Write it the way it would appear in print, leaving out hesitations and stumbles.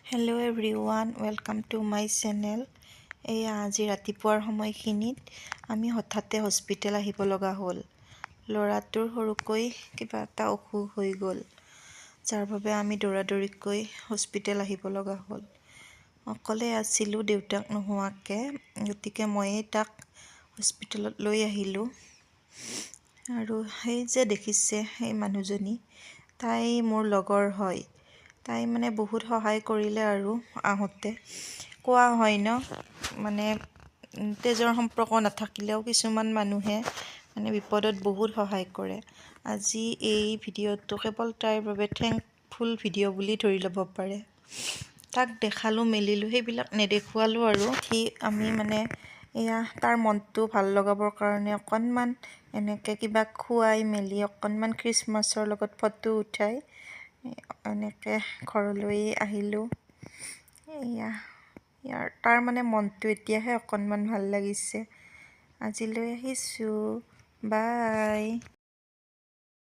Hello everyone, welcome to my channel. এয়া আজি ৰাতিপুৱাৰ সময়খিনিত আমি হঠাতে হস্পিটেল আহিব লগা হ'ল। ল'ৰাটোৰ সৰুকৈ কিবা এটা অসুখ হৈ গ'ল, যাৰ বাবে আমি দৌৰা দৌৰিকৈ হস্পিটেল আহিব লগা হ'ল। অকলে আছিলোঁ দেউতাক নোহোৱাকৈ, গতিকে ময়েই তাক হস্পিটেলত লৈ আহিলোঁ। আৰু সেই যে দেখিছে সেই মানুহজনী, তাই মোৰ লগৰ হয়। তাই মানে বহুত সহায় কৰিলে। আৰু আহোঁতে কোৱা হয় ন, মানে তেজৰ সম্পৰ্ক নাথাকিলেও কিছুমান মানুহে মানে বিপদত বহুত সহায় কৰে। আজি এই ভিডিঅ'টো কেৱল তাইৰ বাবে থেংকফুল ভিডিঅ' বুলি ধৰি ল'ব পাৰে। তাক দেখালোঁ মেলিলোঁ, সেইবিলাক নেদেখুৱালোঁ। আৰু সি আমি মানে এয়া তাৰ মনটো ভাল লগাবৰ কাৰণে অকণমান এনেকৈ কিবা খুৱাই মেলি, অকণমান খ্ৰীষ্টমাছৰ লগত ফটো উঠাই এনেকৈ ঘৰলৈ আহিলোঁ। এয়া ইয়াৰ তাৰ মানে মনটো এতিয়াহে অকণমান ভাল লাগিছে। আজিলৈ আহিছোঁ, বাই।